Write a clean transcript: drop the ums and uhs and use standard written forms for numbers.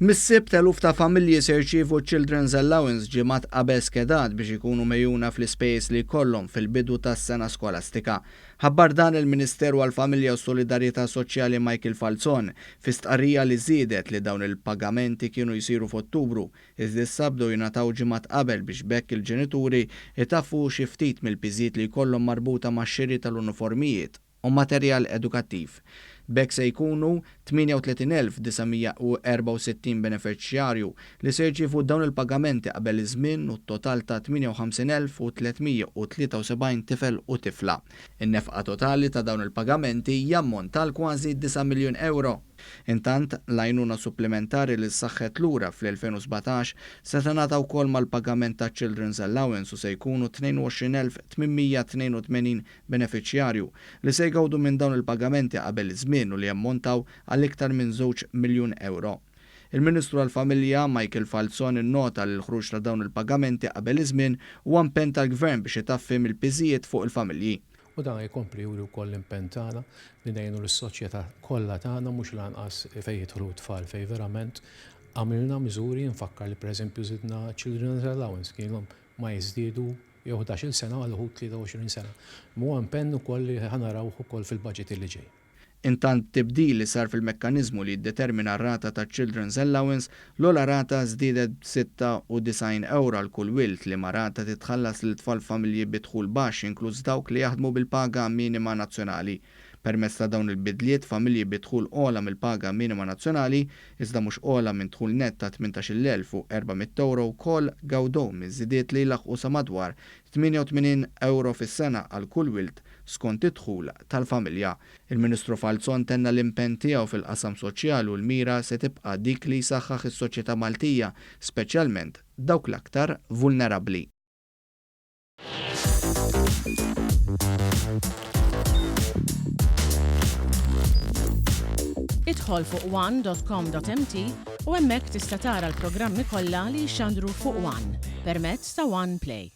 Mis-Sibt eluf ta' familji se jirċievu ċ-Children's Allowance ġimgħat qabel skedat biex ikunu megħjuna fl-ispejjeż li jkollhom fil-bidu tas-sena skolastika. Ħabbar dan il-Ministeru għall-Familja u s-Solidarjetà Soċjali Michael Falzon fi stqarrija li żiedet li dawn il-pagamenti kienu jsiru f'Ottubru iżda issa bdew jingħataw ġimgħat qabel biex b'hekk il-ġenituri jtaffu xi ftit mill-piżijiet li jkollhom marbuta max-xiri tal-uniformijiet u materjal edukattiv. B'hekk se jkunu 38,964 benefiċjarju li se jirċievu dawn il-pagamenti qabel iż-żmien u t-total ta' 58,373 tifel u tifla. In-nefqa totali ta' dawn il-pagamenti jammonta għal kważi 9 miljun ewro. Intant, l-għajnuna supplimentari li ssaħħet lura fl-2017 se tingħata wkoll mal-pagament taċ-Children's Allowance u se jkunu 22,882 benefiċjarju, li se jgawdu minn dawn il-pagamenti qabel iż-żmien u li jammontaw għal iktar minn żewġ miljun ewro. Il-Ministru għall-Familja, Michael Falzon innota li l-ħruġ ta' dawn il-pagamenti qabel iż-żmien huwa impenn tal-Gvern biex itaffi mill-piżijiet fuq il-familji. U dan jkompli juri wkoll l-impenn tagħna li ngħinu lis-soċjetà kollha tagħna mhux l-anqas fejn jidħlu t-tfal fejn verament għamilna miżuri nfakkar li pereżempju żidna children's allowance kienhom ma jiżdiedu jew 11-il sena għal uħud 23 sena. Imma huwa impenn ukoll li ħa narawh ukoll fil-budget li ġej. Intant b'tibdil li sar fil-mekkaniżmu li jiddetermina r-rata taċ-Children's Allowance, l-ogħla rata żdiedet b'96 ewro għal kull wild, liema rata titħallas lil tfal f'familji bi dħul baxx inkluż dawk li jaħdmu bil-paga minima nazzjonali. Permezz ta' dawn il-bidliet, familji bi dħul ogħla mill-paga minima nazzjonali, iżda mhux ogħla minn dħul nett ta' 18,400 ewro wkoll gawdew minn żidiet li jlaħħqu sa madwar 88 ewro fis-sena għal kull wild skont id-dħul tal-familja. Il-Ministru Falzon tenna l-impenn tiegħu fil-qasam soċjali u l-mira se tibqa' dik li jsaħħaħ is-soċjetà Maltija, speċjalment dawk l-aktar vulnerabbli. Idħol fuq one.com.mt u hemmhekk tista' tara l-programmi kollha li jixxandru fuq One permezz ta' One Play.